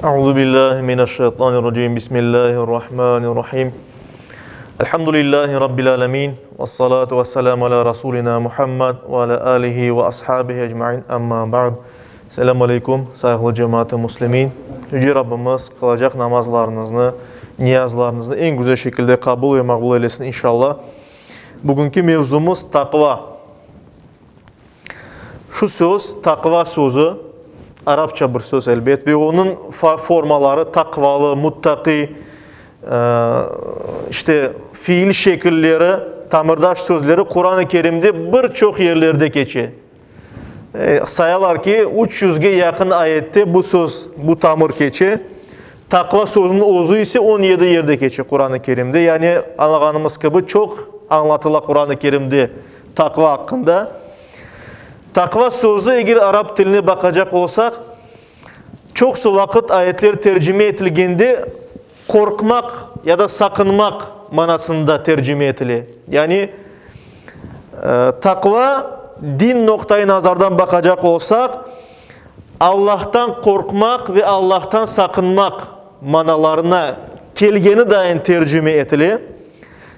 Euzu billahi mineşşeytanirracim. Bismillahirrahmanirrahim. Elhamdülillahi rabbil alamin. Ves salatu vesselamu ala rasulina Muhammed ve ala alihi ve ashabihi ecmaîn. Amma ba'd. Selamu aleykum, sayğılı cemaat-ı muslimin. Yüce Rabbimiz qılacaq namazlarıñıznı, niyazlarıñıznı eñ güzel şekilde qabul ve maqbul eylesin inşallah. Bugünki mevzumız taqva. Şu söz, taqva sözü, arapça bir söz elbet, ve onıñ formaları taqvalı, muttaqi, işte, fiil şekilleri, tamırdaş sözleri Quran-ı Kerimde bir çoq yerlerde keçe. Sayalar ki, üç yüzge yaqın ayette bu söz, bu tamır keçe. Taqva sözüniñ özü ise 17 yerde keçe Quran-ı Kerimde. Yani, añlağanımız kibi, çoq añlatıla Quran-ı Kerimde Taqva aqqında. Taqva sözü, eger arap tiline baqacaq olsaq, çoqusı vaqıt ayetler tercime etilgende qorqmaq ya da saqınmaq manasında tercime etile. Yani, taqva, din noqtai nazardan baqacaq olsaq, Allahtan qorqmaq ve Allahtan saqınmaq manalarına kelgeni dayın tercime etile.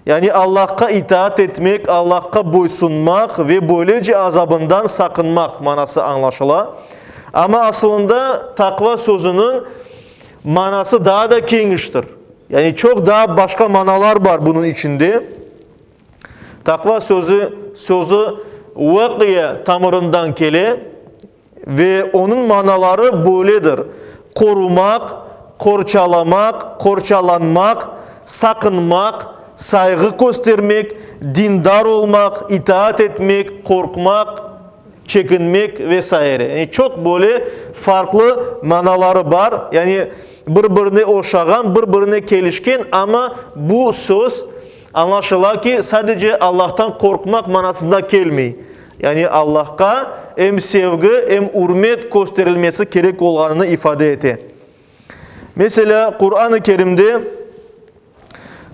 Yani Allahqa itaat etmek, Allahqa boysunmaq ve böylece azabından saqınmaq manası añlaşıla. Amma asılında taqva sözüniñ manası daa da keñiştir. Yani çoq daa başqa manalar bar bunıñ içinde. Taqva sözü sözü vaqiya tamırından kele ve onıñ manaları böyledir, qorumaq, qorçalamaq, qorçalanmaq, saqınmaq, sayğı köstermek, dindar olmaq, itaat etmek, qorqmaq, çekinmek ve saire. Yani çoq böyle farqlı manaları bar, yani bir-birine oşağan, bir-birine kelişken, amma bu söz, añlaşıla ki, sadece Allahtan qorqmaq manasında kelmey. Yani Allahqa em sevgi, em ürmet kösterilmesi kerek olğanını ifade ete. Meselâ, Quran-ı Kerimde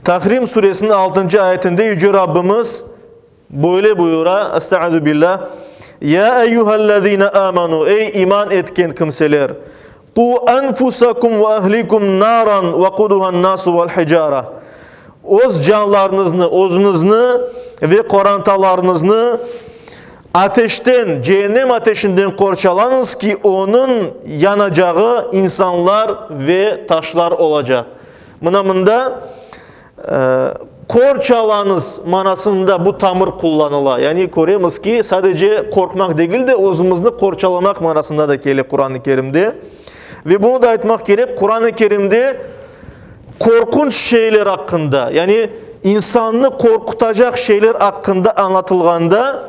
Tahrim suresiniñ altıncı ayetinde Yüce Rabbimiz böyle buyura, Estaizu billah, Ya eyyühellezine amanu, ey iman etken kimseler, Qu enfusakum ve ehlikum naran vequduhan nasu vel hicara. Öz canlarıñıznı, özüñizni ve qorantalarıñıznı ateşten, ceennem ateşinden qorçalañız ki, onıñ yanacağı insanlar ve taşlar olacaq. Mına mında qorçalañız manasında bu tamır qullanıla. Yani köremiz ki, sadece qorqmaq degil de, özümizni qorçalamaq manasında da kele Quran-ı Kerimde. Ve bunı da aytmaq kerek, Quran-ı Kerimde qorqunç şeyler aqqında, yani insannı qorqutacaq şeyler aqqında añlatılğanda,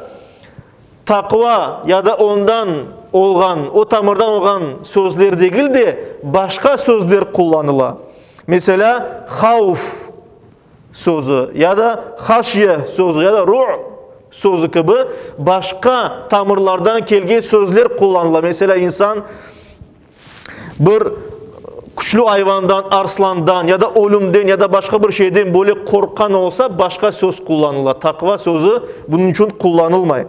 taqva ya da ondan olğan, o tamırdan olğan sözler degil de, başqa sözler qullanıla. Meselâ, havf sözü ya da haşye sözü ya da ru'b sözü kibi başqa tamırlardan kelgen sözler qullanıla. Meselâ, insan bir küçlü ayvandan, arslandan ya da ölümden ya da başqa bir şeyden böyle qorqqan olsa, başqa söz qullanıla. Taqva sözü bunıñ içün qullanılmay.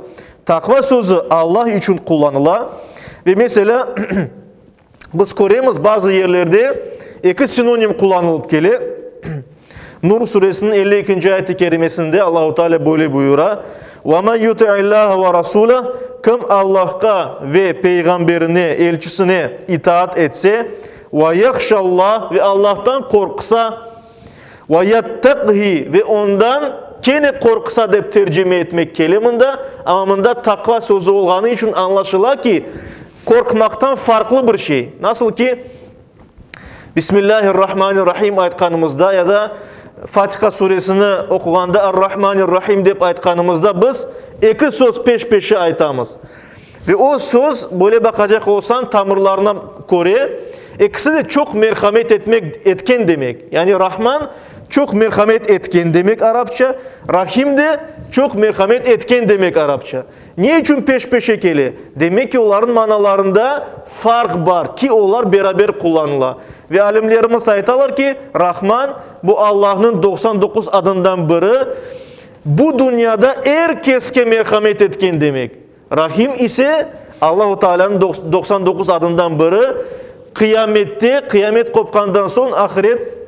Taqva sözü Allah içün qullanıla. Ve meselâ, biz köremiz, bazı yerlerde eki sinonim qullanılıp kele. Nur suresiniñ 52-nci ayet-i kerimesinde Allahu Teala böyle buyura, Ve men yuti'illaha ve rasulah, kim Allahqa ve peyğamberine, elçisine itaat etse, ve yahşallah, ve Allahtan qorqsa, ve yettekhi, ve ondan kene qorqsa dep tercime etmek kele mında, amma mında taqva sözü olğanı içün añlaşıla ki, qorqmaqtan farqlı bir şey. Nasıl ki, Bismillahirrahmanirrahim aytqanımızda ya da Fatiha suresini oquğanda Ar-Rahmanir-Rahim dep aytqanımızda biz eki söz peş-peşe aytamız. Ve o söz, böyle baqacaq olsañ, tamırlarına köre, ekisi de çoq merhamet etmek, etken demek. Yani Rahman çoq merhamet etken demek arapça, Rahim de çoq merhamet etken demek arapça. Ne içün peş-peşe kele? Demek ki, olarnıñ manalarında farq bar, ki olar beraber qullanıla. Ve alimlerimiz aytalar ki, Rahman, bu Allahnıñ 99 adından biri, bu dünyada er keske merhamet etken demek. Rahim ise, Allahu Taalanıñ 99 adından biri, qıyamette, qıyamet qopqandan soñ ahiret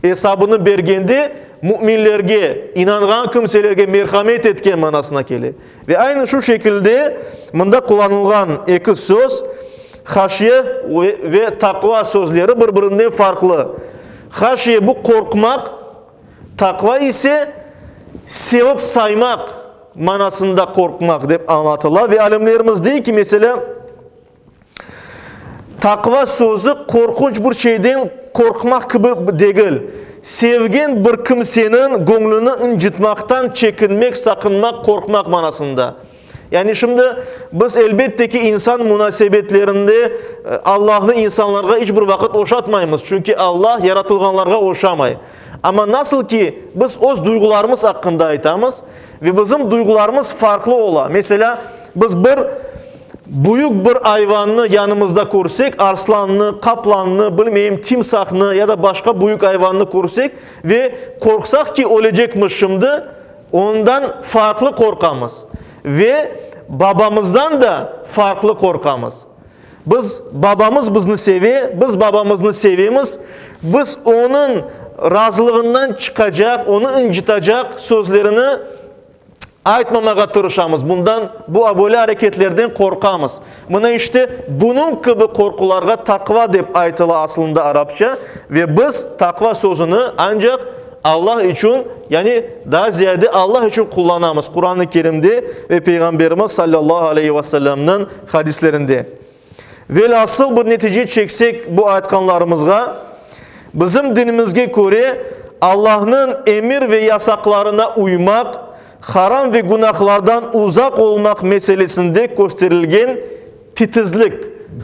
esabını bergende müminlerge, inanğan kimselerge merhamet etken manasına kele. Ve aynı şu şekilde mında qullanılğan eki söz, haşye ve taqva sözleri bir-birinden farqlı. Haşye bu qorqmaq, taqva ise sevip saymaq manasında qorqmaq dep añlatıla. Ve alimlerimiz dey ki, meselâ, Taqva sözü qorqunç bir şeyden qorqmaq kibi degil, sevgen bir kimseniñ göñlüni ıncıtmaqtan çekinmek, saqınmaq, qorqmaq manasında. Yani şimdi biz, elbette ki, insan munasebetlerinde Allahnı insanlarğa iç bir vaqıt oşatmaymız, çünki Allah yaratılğanlarğa oşamay. Amma nasıl ki, biz öz duyğularımız aqqında aytamız ve bizim duyğularımız farqlı ola. Meselâ, biz bir büyük bir ayvannı yanımızda körsek, arslannı, qaplannı, bilmeyim, timsahnı ya da başqa büyük ayvannı körsek ve qorqsaq ki, ölecekmiz şimdi, ondan farqlı qorqamız ve babamızdan da farqlı qorqamız. Biz, babamız bizni seve, biz babamıznı sevemiz, biz onıñ razılığından çıqacaq, onı ıncıtacaq sözlerini aytmamağa tırışamız, bundan, bu böyle areketlerden qorqamız. Mına işte, bunıñ kibi qorqularğa taqva dep aytıla aslında arapça ve biz taqva sözüni ancaq Allah içün, yani daa ziyade Allah içün qullanamız Quran-ı Kerimde ve Peyğamberimiz sallallahu aleyhi ve sellemniñ hadislerinde. Velâsıl bir netice çeksek bu aytqanlarımızğa, bizim dinimizge köre Allahnıñ emir ve yasaqlarına uymaq, haram ve günahlardan uzaq olmaq meselesinde kösterilgen titizlik,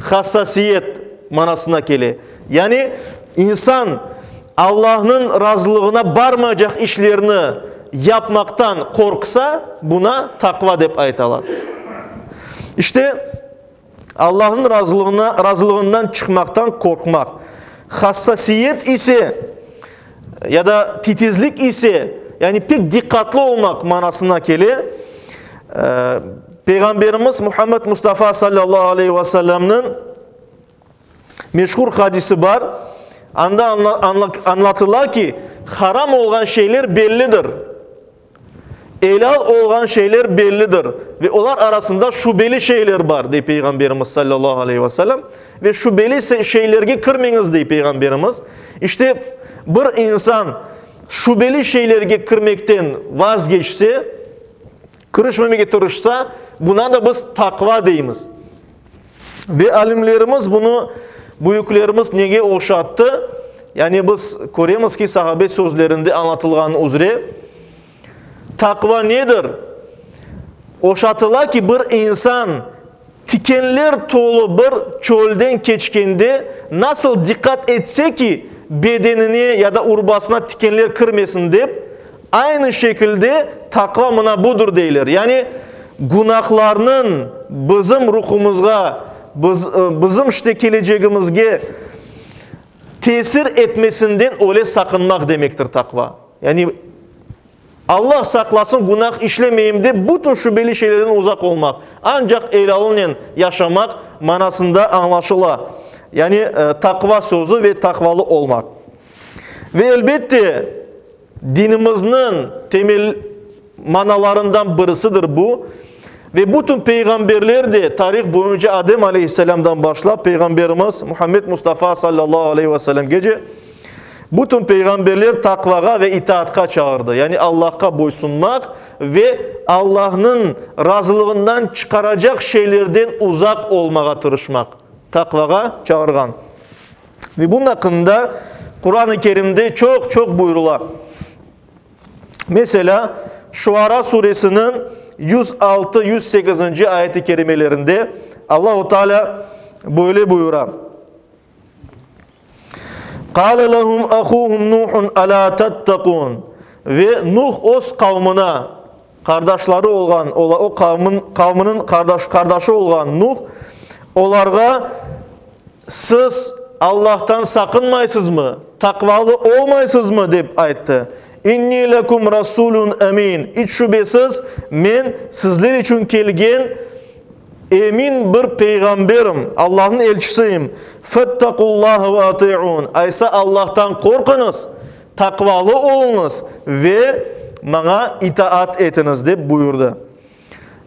hassasiyet manasına kele. Yani insan Allahnıñ razılığına barmaycaq işlerni yapmaqtan qorqsa, buna taqva dep aytalar. İşte, Allahnıñ razılığına, razılığından çıqmaqtan qorqmaq. Hassasiyet ise, ya da titizlik ise, yani pek diqqatlı olmaq manasına kele. Peyğamberimiz Muhammed Mustafa sallallahu aleyhi ve sellemniñ Meşhur hadisi bar, anda añlatıla ki, haram olğan şeyler bellidir, elâl olğan şeyler bellidir ve olar arasında şübeli şeyler bar, dey Peyğamberimiz sallallahu aleyhi ve sellem. Ve şübeli şeylerge kirmeñiz, dey Peyğamberimiz. İşte, bir insan şübeli şeylerge kirmekten vazgeçse, kirişmemege tırışsa, buna da biz taqva deymiz. Ve alimlerimiz bunı, büyüklerimiz nege oşattı? Yani biz köremiz ki, sahabe sözlerinde añlatılğanı üzre, taqva nedir? Oşatıla ki, bir insan tikenler tolu bir çölden keçkende nasıl diqqat etse ki, bedenine ya da urbasına tikenler kirmesin dep, aynı şekilde taqva mına budır deyler. Yani günahlarnıñ bizim ruhumızğa, biz, bizim işte kelecegimizge tesir etmesinden öyle saqınmaq demektir taqva. Yani Allah saqlasın günah işlemeyim dep bütün şübeli şeylerden uzaq olmaq, ancaq elalınen yaşamaq manasında añlaşıla. Yani taqva sözü ve taqvalı olmaq. Ve elbette, dinimizniñ temel manalarından birisidir bu. Ve bütün peyğamberler de tarih boyunca Adem aleyhisselâmdan başlap Peyğamberimiz Muhammed Mustafa sallallahu aleyhi ve sellemgece bütün peyğamberler taqvağa ve itaatqa çağırdı. Yani Allahqa boysunmaq ve Allahnıñ razılığından çıqaracaq şeylerden uzaq olmağa tırışmaq. Taqvağa çağırğan. Ve bunıñ aqqında Quran-ı Kerimde çoq-çoq buyurıla. Meselâ, Şuara suresiniñ 106, 108-nci ayet-i kerimelerinde Allahu Teala böyle buyura, Qâle lehum ahûhum Nuhun alâ tettekûn, Ve Nuh öz qavmına, qardaşları olğan, o qavmın, qavmınıñ qardaş, qardaşı olğan Nuh, olarğa, Siz Allahtan saqınmaysızmı, taqvalı olmaysızmı? dep ayttı. İnni lekum rasulun emin, İç şübesiz, men sizler içün kelgen. Emin bir peyğamberim, Allahnıñ elçisiyim. Fettaqullaha ve ati'un. Aysa Allahtan qorquñız, taqvalı oluñız ve maña itaat etiñiz, dep buyurdı.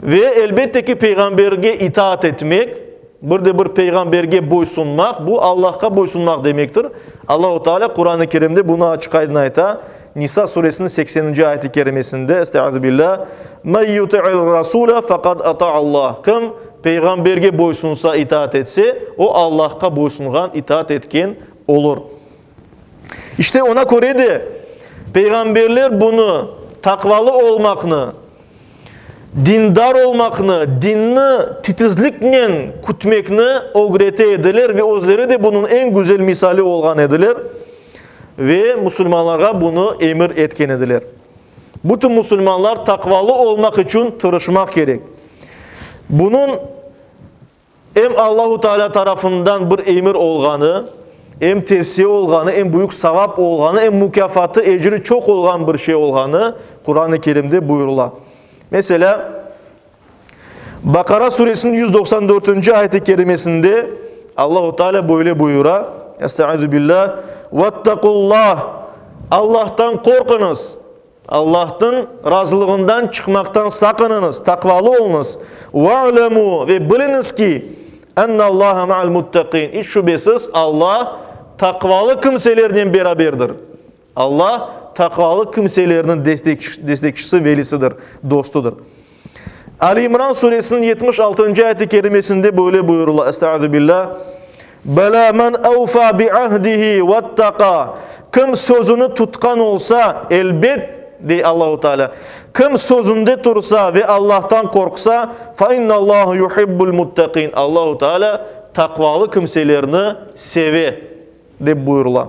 Ve, elbette ki, peyğamberge itaat etmek, bir de bir peyğamberge boysunmaq, bu Allahqa boysunmaq demektir. Allahu Teala Quran-ı Kerimde bunı açıq-aydın ayta, Nisa suresiniñ sekseninci ayet-i kerimesinde, Estaizu billah, Men yuti'il rasule faqad ata'Allah. Kim peyğamberge boysunsa, itaat etse, o Allahqa boysunğan, itaat etken olur. İşte ona köre de peyğamberler bunı, taqvalı olmaqnı, dindar olmaqnı, dinni titizliknen kütmekni ögrete ediler ve özleri de bunıñ eñ güzel misali olğan ediler ve musulmanlarğa bunı emir etken ediler. Bütün musulmanlar taqvalı olmaq içün tırışmaq kerek. Bunıñ Em Allahu Teala tarafından bir emir olğanı, em tevsiye olğanı, em büyük savap olğanı, em mukâfatı, ecri çoq olğan bir şey olğanı Quran-ı Kerimde buyurıla. Meselâ, Baqara suresiniñ 194-nci ayet-i kerimesinde Allahu Teala böyle buyura, Estaizu billah, Vettaqullah, Allahtan qorquñız, Allahnıñ razılığından çıqmaqtan saqınıñız, taqvalı oluñız. Ve'lemû, ve biliñiz ki, ennallâhe ma'al muttaqîn, iç şübesiz, Alla taqvalı kimselernen beraberdir. Alla taqvalı kimselerniñ destekçisi, velisidir, dostudır. Ali İmran suresiniñ 76-ncı ayet-i kerimesinde böyle buyurıla, Estaizu billah, Belâ men evfâ bi'ahdihi vettaqâ, Kim sözüni tutqan olsa, elbet, dey Allahu Teala, kim sözünde tursa ve Allahtan qorqsa, fe innallâhu yuhibbul muttaqîn, Allahu Teala taqvalı kimselerni seve, dep buyurıla.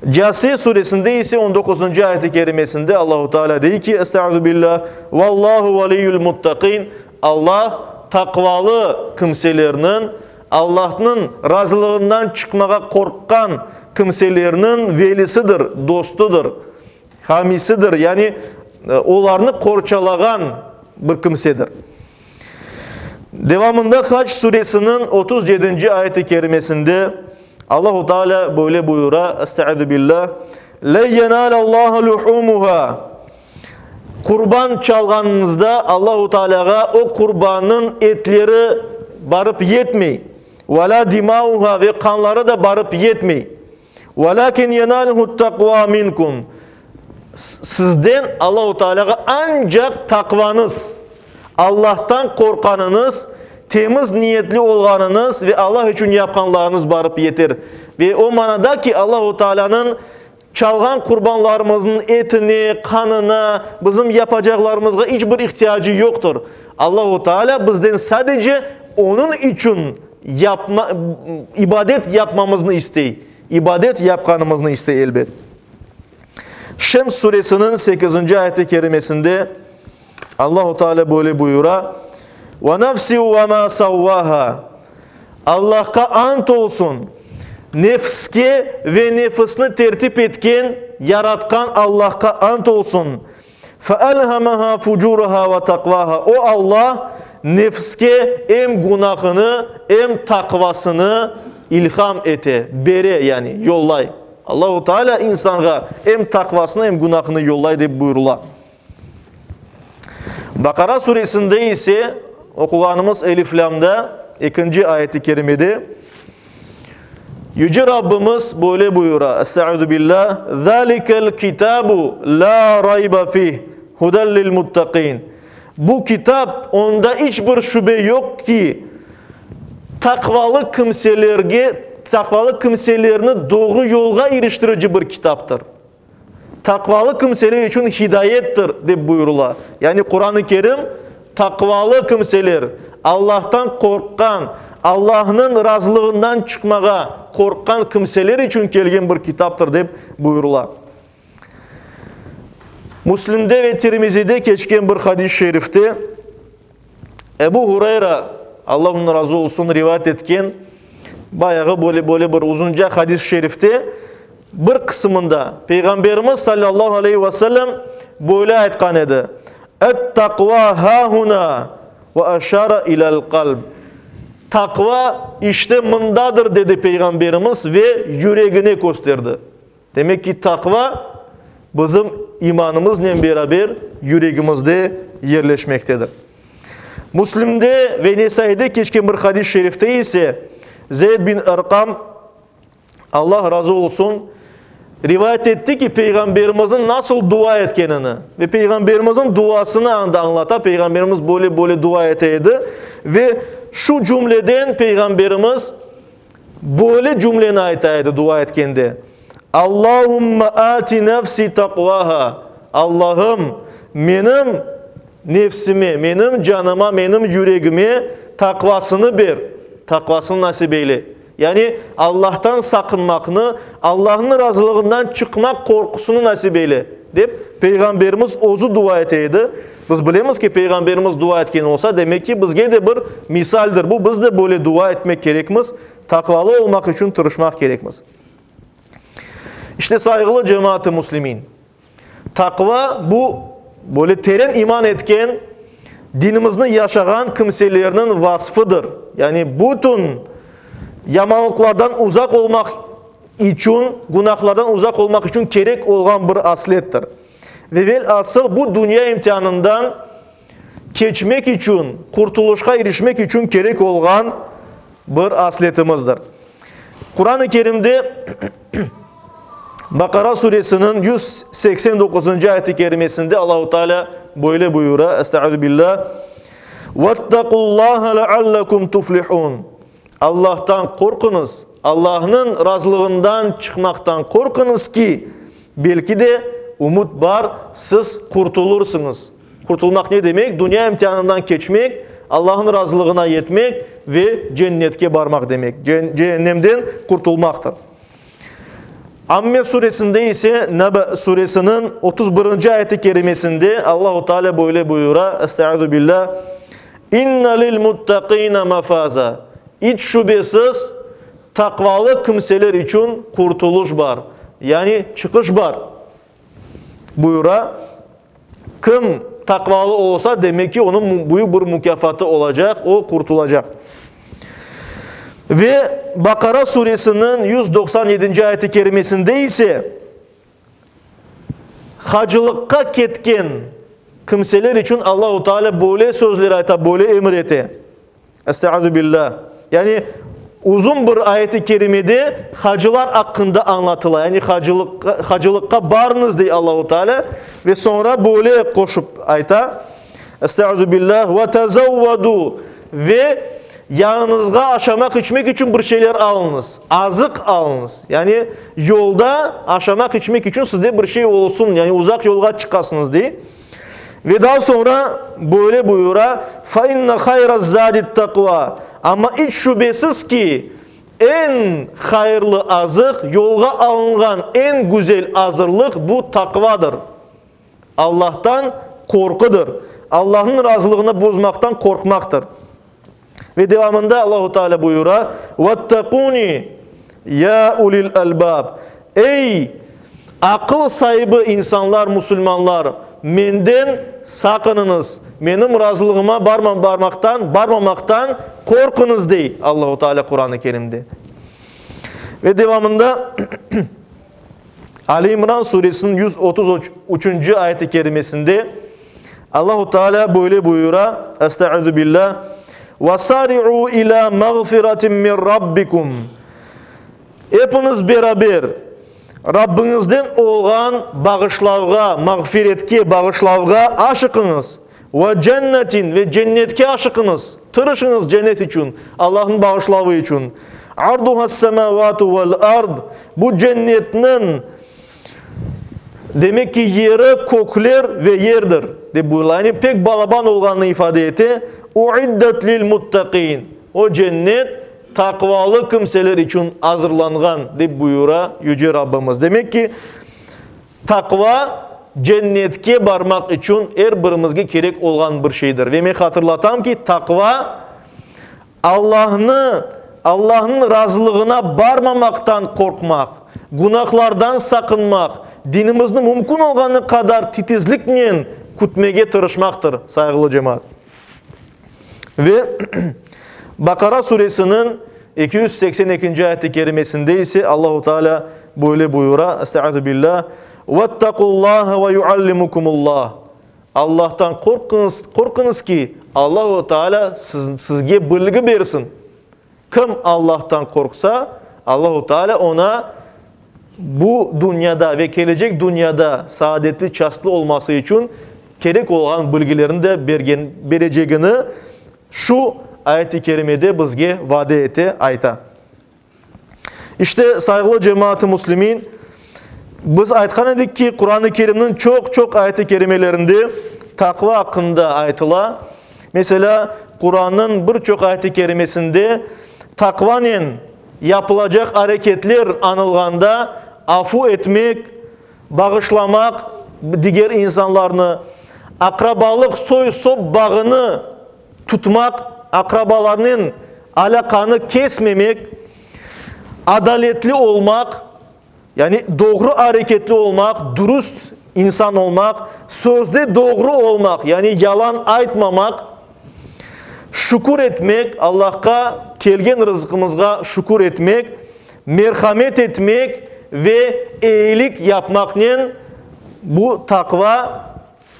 Câsiye suresinde ise on doquzıncı ayet-i kerimesinde Allahu Teala dey ki, Estaizu billah, Vallahu valiyyul muttaqin, Allah taqvalı kimselerniñ, Allahnıñ razılığından çıqmağa qorqqan kimselerniñ velisidir, dostudır, hamisidir, yani olarnı qorçalağan bir kimsedir. Devamında Hac suresiniñ 37-nci ayet-i kerimesinde Allahu Teala böyle buyura, Estaizu billah, Le yenâlallâhu luhûmuhâ, Qurban çalğanıñızda Allahu Tealâğa o qurbannıñ etleri barıp yetmey, ve lâ dimâuhâ, ve qanları da barıp yetmey. Velâkin yenâluhu't-taqvâ minkum, Sizden Allahu Tealâğa ancaq taqvañız, Allahtan qorqqanıñız, temiz niyetli olğanıñız ve Allah içün yapqanlarıñız barıp yeter. Ve o manada ki, Allahu Tealânıñ çalğan qurbanlarımıznıñ etine, qanına, bizim yapacaqlarımızğa iç bir ihtiyacı yoqtır. Allahu Tealâ bizden sadece Onıñ içün yapma, ibadet yapmamıznı istey. İbadet yapqanımıznı istey, elbet. Şems suresiniñ sekizinci ayeti kerimesinde Allahu Teala böyle buyura, Ve nefsi ve ma savvaha. Allahqa ant olsun, nefske ve nefisni tertip etken, yaratqan Allahqa ant olsun. Fe elhamaha fucuraha ve taqvaha. O Allah nefske em günahını, em taqvasını ilham ete, bere, yani yollay. Allahu Teala insanğa em taqvasını, em günahını yollay dep buyurıla. Baqara suresinde ise oquğanımız Elif Lâmda ekinci ayet-i kerimede Yüce Rabbimiz böyle buyura, Estaizu billah, Zalikel kitabu la rayba fih, huden lil muttaqin. Bu kitap, onda iç bir şübe yoq ki, taqvalı kimselerge, taqvalı kimselerni doğru yolğa iriştirici bir kitaptır. Taqvalı kimseler içün hidayettir, dep buyurıla. Yani Quran-ı Kerim taqvalı kimseler, Allahtan qorqqan, Allahnıñ razılığından çıqmağa qorqqan kimseler içün kelgen bir kitaptır, dep buyurıla. Müslimde ve Tirmizide keçken bir hadis-i şerifte Ebu Hureyra, Allah ondan razı olsun, rivayet etken bayağı böyle, böyle bir uzunca hadis-i şerifte bir qısımında Peyğamberimiz sallallahu aleyhi ve sellem böyle aytqan edi, Et-taqva ha-huna. Ve aşara ilâl qalb. Taqva işte mındadır, dedi Peyğamberimiz ve yüregine kösterdi. Demek ki, taqva bizim imanımıznen beraber yüregimizde yerleşmektedir. Müslimde ve Nesaide keçken bir hadis-i şerifte ise Zeyd bin Erqam, Allah razı olsun, rivayet etti ki, Peyğamberimizniñ nasıl dua etkenini ve Peyğamberimizniñ duasını anda añlata, Peyğamberimiz böyle-böyle dua ete edi ve şu cümleden Peyğamberimiz böyle cümleni ayta edi dua etkende, Allahümme ati nefsi taqvaha, Allahım, menim nefsime, menim canıma, menim yüregime taqvasını ber, taqvasını nasip eyle. Yani, Allahtan saqınmaqnı, Allahnıñ razılığından çıqmaq qorqusını nasip eyle, dep, Peyğamberimiz özü dua ete edi. Biz bilemiz ki, Peyğamberimiz dua etken olsa, demek ki, bizge de bir misaldir bu, biz de böyle dua etmek kerekmiz, taqvalı olmaq içün tırışmaq kerekmiz. İşte, sayğılı cemaat-ı müslimin, Taqva, bu, böyle teren iman etken, dinimizni yaşağan kimselerniñ vasfıdır. Yani bütün yamanlıqlardan uzaq olmaq içün, günahlardan uzaq olmaq içün kerek olğan bir aslettir. Ve velâsıl bu dünya imtianından keçmek içün, qurtulışqa irişmek içün kerek olğan bir asletimizdir. Quran-ı Kerimde Baqara suresiniñ 189-ncı ayet-i kerimesinde Allahu Teala böyle buyura, Estaizu billah, Vettaqullaha leallekum tuflihun. Allahtan qorquñız, Allahnıñ razılığından çıqmaqtan qorquñız ki, belki de, ümüt bar, siz qurtulursıñız. Qurtulmaq ne demek? Dünya imtianından keçmek, Allahnıñ razılığına yetmek ve cennetke barmaq demek, cehennemden qurtulmaqtır. Amme suresinde ise, Nebe suresiniñ 31-nci ayeti kerimesinde Allahu Teala böyle buyura, Estaizu billah, İnne lil muttaqine mefaza, İç şübesiz, taqvalı kimseler içün qurtuluş bar, yani çıqış bar, buyura. Kim taqvalı olsa, demek ki, onıñ büyük bir mukâfatı olacaq, o qurtulacaq. Ve Baqara suresiniñ 197-nci ayeti kerimesinde ise, hacılıqqa ketken kimseler içün Allahu Teala böyle sözler ayta, böyle emir ete. Estaizu billah. Yani, uzun bir ayet-i kerimede hacılar aqqında añlatıla. Yani, hacılıqqa, hacılıqqa barıñız, dey Allahu Teala. Ve soñra böyle qoşup ayta, Estaizu billah, ve tezavvadu, ve yanıñızğa aşamaq-içmek içün bir şeyler alıñız, azıq alıñız. Yani, yolda aşamaq-içmek içün sizde bir şey olsun, yani uzaq yolğa çıqasıñız, dey. Ve daa soñra böyle buyura, Fa inne hayraz-zâdit-taqva, Amma iç şübesiz ki, eñ hayırlı azıq, yolğa alınğan eñ güzel azırlıq bu taqvadır, Allahtan qorqudır, Allahnıñ razılığını bozmaqtan qorqmaqtır. Ve devamında Allahu Teala buyura, Vettaquni ya ulil albab. Ey, aqıl saibi insanlar, musulmanlar, menden saqınıñız, menim razılığıma barmaqtan, barmamaqtan qorquñız, dey Allahu Teala Quran-ı Kerimde. Ve devamında Ali İmran suresiniñ 133-nci ayet-i kerimesinde Allahu Teala böyle buyura, Estaizu billah, Ve sari'u ila mağfiratin min Rabbikum. Epiñiz beraber Rabbiñizden olğan bağışlavğa, mağfiretke, bağışlavğa aşıqıñız. Ve cennetin, ve cennetke aşıqıñız, tırışıñız cennet içün, Allahnıñ bağışlavı içün. Arduha's-semavatu vel-ard, bu cennetniñ, demek ki, yeri kökler ve yerdir, dep buyurıla. Yani pek balaban olğanını ifade ete. Uiddet lil-muttaqin, o cennet taqvalı kimseler içün azırlanğan, dep buyura Yüce Rabbimiz. Demek ki, Taqva, cennetke barmaq içün er birimizge kerek olğan bir şeydir. Ve men hatırlatam ki, taqva, Allahnı, Allahnıñ razılığına barmamaqtan qorqmaq, günahlardan saqınmaq, dinimizni mümkün olğanı qadar titizliknen kütmege tırışmaqtır, sayğılı cemaat. Ve Baqara suresiniñ 282-nci ayet-i kerimesinde ise Allahu Teala böyle buyura, Estaizu billah, Vettaqullaha ve yuallimukumullah. Allahtan qorqıñız, qorqıñız ki, Allahu Teala sizge bilgi bersin. Kim Allahtan qorqsa, Allahu Teala oña bu dünyada ve kelecek dünyada saadetli, çastlı olması içün kerek olğan bilgilerni de bergen, berecegini şu ayet-i kerimede bizge vade ete, ayta. İşte, sayğılı cemaat-ı müslimin, biz aytqan edik ki, Quran-ı Kerimniñ çoq-çoq ayet-i kerimelerinde taqva aqqında aytıla. Meselâ, Qurannıñ bir çoq ayet-i kerimesinde taqvanen yapılacaq areketler añılğanda, afu etmek, bağışlamaq diger insanlarnı, aqrabalıq, soy-sop bağını tutmaq, aqrabalarnen alâqanı kesmemek, adaletli olmaq, Yani doğru areketli olmaq, dürüst insan olmaq, sözde doğru olmaq, yani yalan aytmamaq, şükür etmek, Allahqa kelgen rızqımızğa şükür etmek, merhamet etmek ve eyilik yapmaqnen bu taqva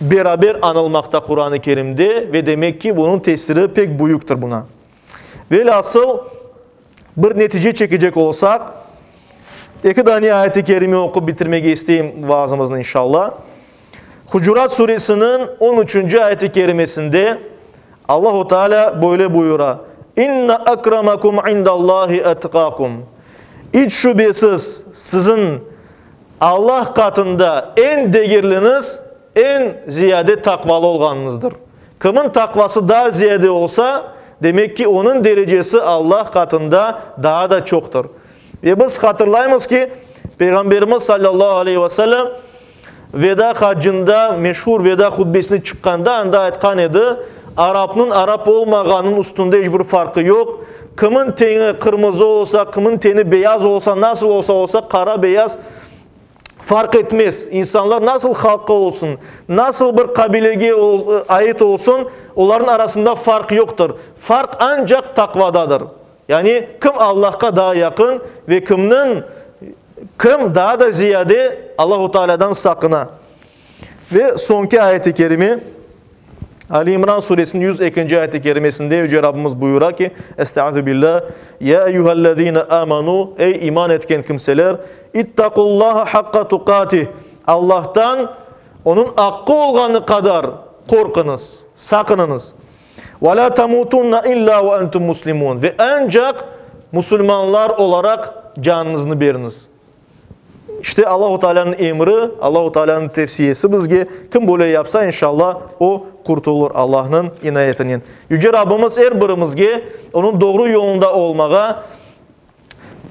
beraber añılmaqta Quran-ı Kerimde ve demek ki, bunıñ tesiri pek büyüktir buna. Velâsıl, bir netice çekecek olsaq, eki dane ayet-i kerime oqup bitirmege isteyim vaazımıznı inşalla. Hucurat suresiniñ on üçünci ayet-i kerimesinde Allahu Teala böyle buyura, İnne akramakum indallahi etqakum. İç şübesiz, siziñ Allah qatında eñ degerliñiz, eñ ziyade taqvalı olğanıñızdır. Kimin taqvası daa ziyade olsa, demek ki, onıñ derecesi Allah qatında daa da çoqtır. Ve biz hatırlaymız ki, Peyğamberimiz sallallahu aleyhi ve sellem Veda hacında, meşhur Veda hutbesine çıqqanda, anda aytqan edi, Arapnıñ arap olmağanınıñ üstünde iç bir farqı yoq. Kimin teni qırmızı olsa, kimin teni beyaz olsa, nasıl olsa olsa, qara, beyaz, Farq etmez, insanlar nasıl halqqa olsun, nasıl bir qabilege ait olsun, olarnıñ arasında farq yoqtır. Farq ancaq taqvadadır. Yani, kim Allahqa daa yaqın ve kimniñ, kim daa da ziyade Allahu Tealâdan saqına. Ve soñki ayet-i kerime, Ali İmran suresiniñ 102-nci ayet-i kerimesinde Yüce Rabbimiz buyura ki, Estaizu billah, Ya eyyühellezine amanu, ey iman etken kimseler, ittaqullaha haqqa tuqatih, Allahtan Onıñ aqqı olğanı qadar qorqıñız, saqınıñız. Ve la tamutunna illa ve entum muslimun, ve ancaq musulmanlar olaraq canıñıznı beriñiz. İşte Allahu Tealânıñ emri, Allahu Tealânıñ tevsiyesi bizge, kim böyle yapsa, inşallah, o qurtulır Allahnıñ inayetinen. Yüce Rabbimiz er birimizge Onıñ doğru yolunda olmağa,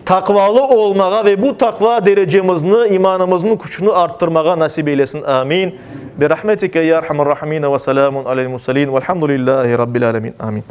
taqvalı olmağa ve bu taqva derecemizni, imanımıznıñ küçüni arttırmağa nasip eylesin. Amin. Bi rahmetike ya erhamer rahimin ve selamun alel murselin velhamdülillahi rabbil alemin. Amin.